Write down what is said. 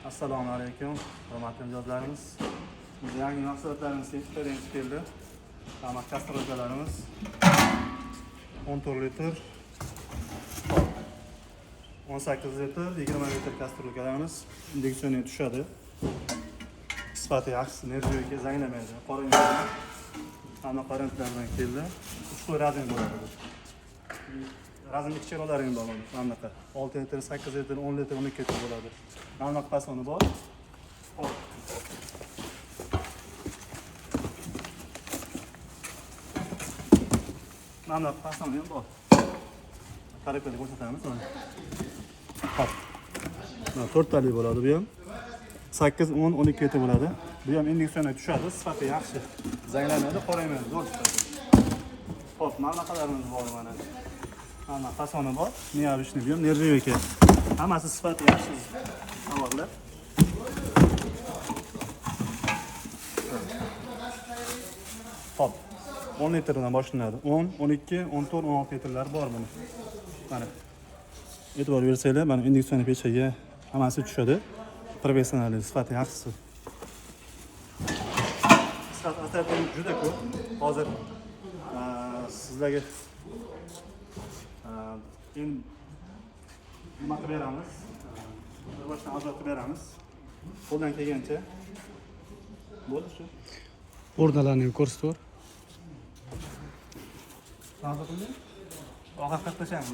Assalomu alaykum, hurmatli mijozlarimiz. Biz yangi mahsulotlarimiz Xitoydan yetib keldi. Hamma kastrolkalarimiz 14 litr, hop, 18 litr, 20 litr kastrolkalarimiz индукционный tushadi. Sifati yaxshisi, нержавейка, zanglamaydi, qoraymaydi. Hamma variantlardan keldi. 3 xil razm bo'ladi bu. Razm ikki ham bor mana bunaqa. 6 litr, 8 litr, 10 litr, 12 litr bo'ladi. Mana bunaqa fasoni bor. Hop. Mana bunaqa fasoni ham bor. Tarifini ko'rsatamiz mana. Hop. Mana to'rttalik bo'ladi bu ham. 8, 10, 12 litr bo'ladi. Bu ham индукционный tushadi, sifati yaxshi. Zanglamaydi, qoraymaydi, zo'r sifati. Hop, mana bunaqalarimiz bor mana. Mana fasoni bor. Необычный bu ham нержавейка. Hammasi sifati yaxshi tovarlar. Hop. 10 litrdan boshlanadi. 10, 12, 14, 16 litrlar bor buni. Mana. E'tibor bersanglar, mana индукционный pechaga hammasi tushadi. Professional, sifati yaxshisi. Sifat asarlar juda ko'p. Hozir sizlarga endi nima qilib beramiz? Bir boshdan ozod qilib beramiz. Qo'ldan kelgancha. Bo'ldi shu. O'rnalarni ham ko'rsatib. Ozod qilding? Ovqat qilib tashlaymiz.